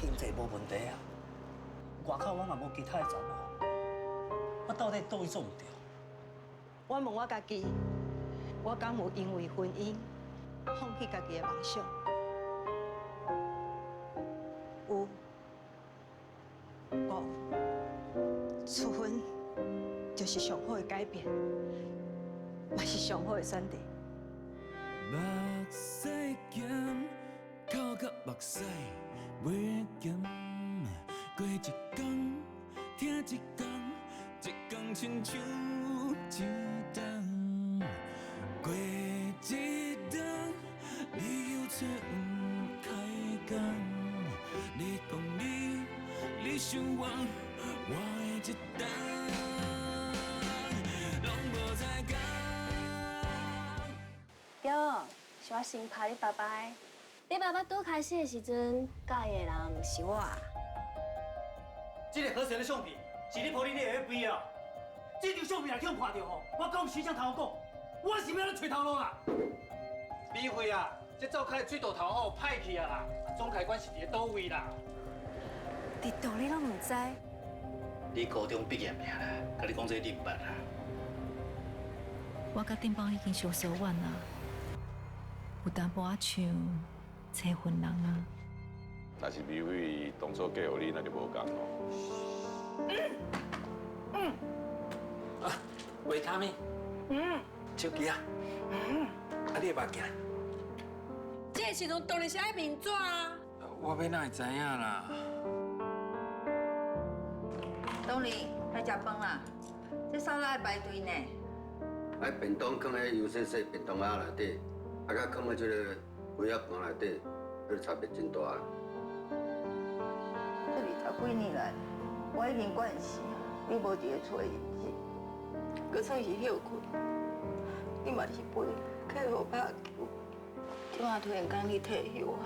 經濟無問題啊，外口我嘛無其他的查某，我到底佗位做毋對？我問我家己，我敢有因為婚姻放棄家己的夢想？有，無？處分就是上好的改變，嘛是上好的選擇。目屎鹹，哭甲目屎袂鹹，過一工疼一工，一工親像一冬。過一冬，你又找阮開講，你講你，你想我，我的一冬，攏無再講。對，是我先拍你爸爸的。你爸爸拄開始的時陣，佮意的人毋是我。這个和弦的相片是你抱你你會背啊？這張相片若去予看著吼，我敢有時向頭講，我是欲按怎揣頭路啦？美惠啊，這灶跤的水道頭吼歹去啊啦，總開關是佇咧佗位啦？佇佗你攏毋知？你高中畢業爾啦，共你講這你毋捌啦。我佮頂邦已經相疏遠啊，有淡薄仔像催婚人啊。若是美惠當初嫁予你，那就無仝咯。啊，維他命。手機啊。啊，你的目鏡。這個時陣當然是愛面紙啊！我欲哪會知影啦？東林，來食飯啦！這沙拉愛排隊呢。啊，便當囥喺優先說便當盒內底，啊，佮囥喺這個杯仔盤內底，彼個差別真大。這20幾年來，我已經慣勢，你無佇咧厝的日子，閣算是歇睏，你嘛是陪客戶拍球。這馬突然間你退休啊，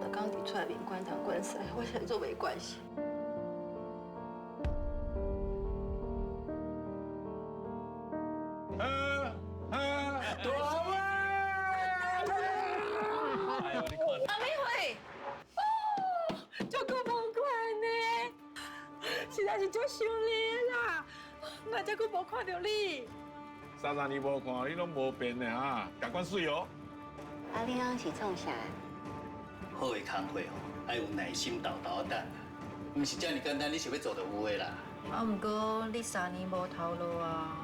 逐工佇厝內面管東管西，我實在做袂慣勢。大尾，阿美惠，哦，足久無看呢，實在是足想你啦，哪遮久無看著你？30年無看，你攏無變的哈，共款媠哦。啊，你翁是創啥？好的工課哦，愛有耐心沓沓仔等，毋是遮爾簡單，你想欲做就有的啦。啊，毋過你3年無頭路啊。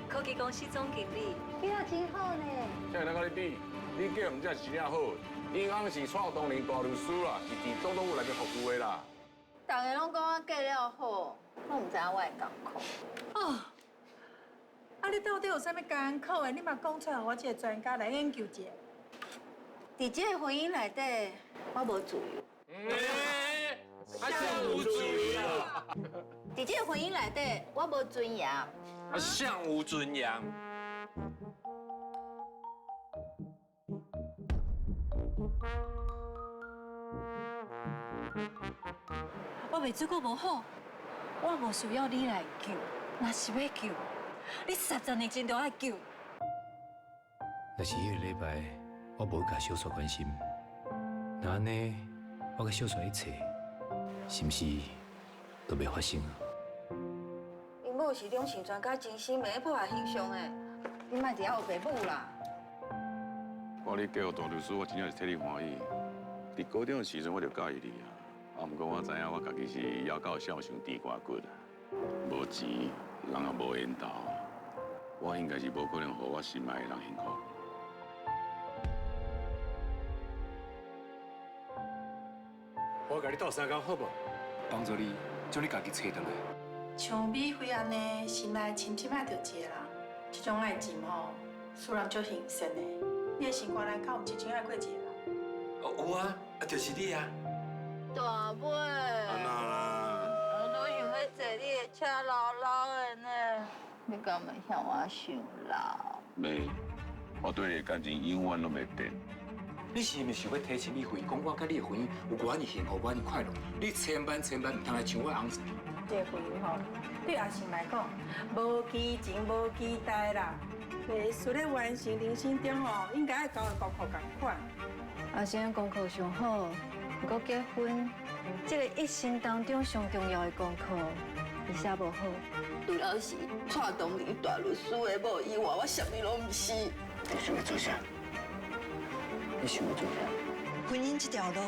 科技公司總經理，你也真好呢。這會當佮你比，你嫁毋才是真正好。𪜶翁是蔡東林大律師啦，是佇總統府內面服務的啦。逐个攏講我嫁了好，攏毋知影我的艱苦。哦，啊，你到底有啥物艱苦的？你嘛講出來，我這個專家來研究一下。佇這個婚姻內底，我無自由。欸，啊，啥無自由啊？佇這個婚姻內底，我無尊嚴。啊，啥無尊嚴？我袂做閣無好，我無需要你來救，若是欲救，你30年前就愛救。若是彼个禮拜，我無去共小雪關心，那按呢，我佮小雪一切，是毋是都袂發生啊？𪜶某是兩性專家，真心袂破壞形象的，你莫佇遐烏白舞啦。我你嫁予大律師，我真正是替你歡喜。佇高中的時陣我就佮意你啊，啊，毋過我知影我家己是枵狗痟想豬肝骨啊，無錢，人也無緣投，我應該是無可能予我心愛的人幸福。我共你鬥相共好無？幫助你將你家己揣轉來。像美惠按呢，心內深深愛著一個人，這種愛情吼，雖然足新鮮的，你的心肝內敢有真正愛過一個人？哦，有啊，啊就是你啊。大尾。按怎啦？我都想欲坐你的車老老的呢，你敢會嫌我傷老？袂，我對你的感情永遠攏袂變。你是毋是想欲提醒美惠，講我佮你的婚姻有偌爾幸福，偌爾快樂？你千萬千萬毋通來搶我翁婿。這個婚姻吼，對阿成來講，無激情無期待啦。藝術咧完成人生中吼，應該愛交的功課仝款。阿成功課上好，不过结婚，這个一生当中上重要的功课，伊寫無好。除了是蔡東林大律師的某以外，我啥物攏毋是。你想欲做啥？你想欲做啥？婚姻這條路，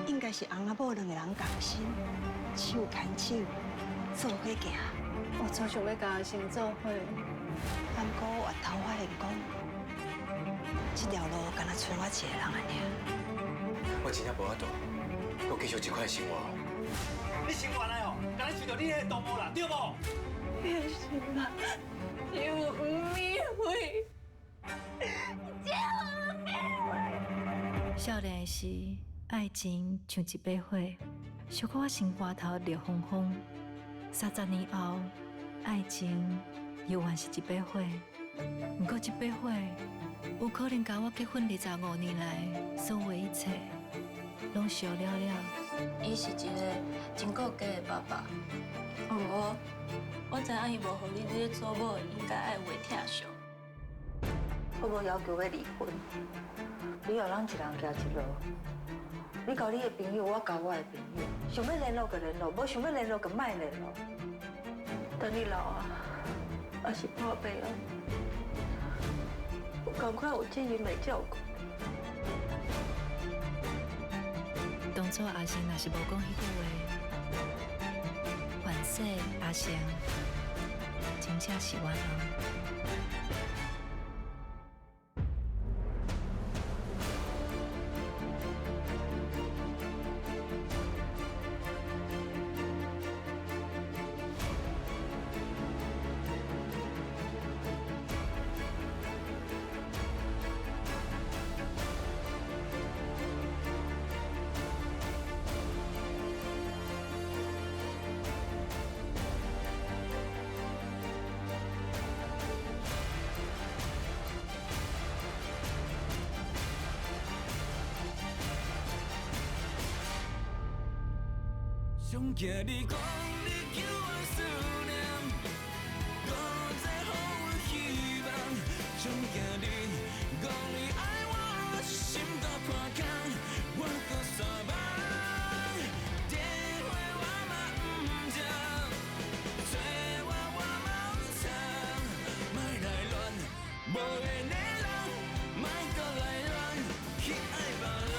應該是翁仔某兩个人仝心，手牽手，做伙行。我足想欲佮阿成做伙。不過越頭發現講，這條路敢若賰我一个人爾。我真正無法度，閣繼續這款生活。你生原來哦，敢若受著你彼个動物啦，對無？你的心啊，只有黃美惠，只有黃美惠。少年時，愛情像一把火，燒到我心肝頭熱烘烘。30年後，愛情猶原是一把火，不過這把火有可能共我結婚25年來所有的一切攏燒了了。伊是一個真顧家的爸爸，不過我知影伊無予你這個做某應該愛有的疼惜。我無要求欲離婚，你予人一人行一路。你交你的朋友，我交我的朋友，想欲聯絡就聯絡，無想欲聯絡就莫聯絡。等你老啊，抑是破病啊，我仝款有責任來照顧。當初阿成若是無講彼句話，還說阿成真正是冤枉。上惊你講你叫我思念，閣再予阮希望。上驚你講你愛我，心都破空，我閣煞梦。電話我嘛毋接，找我我嘛毋睬，莫來亂，無緣的人，莫閣來亂，去愛別人。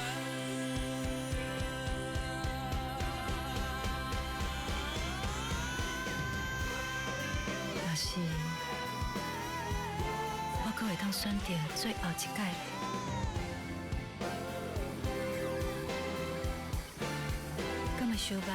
若是我閣會當選擇最後一擺咧，敢會相挽？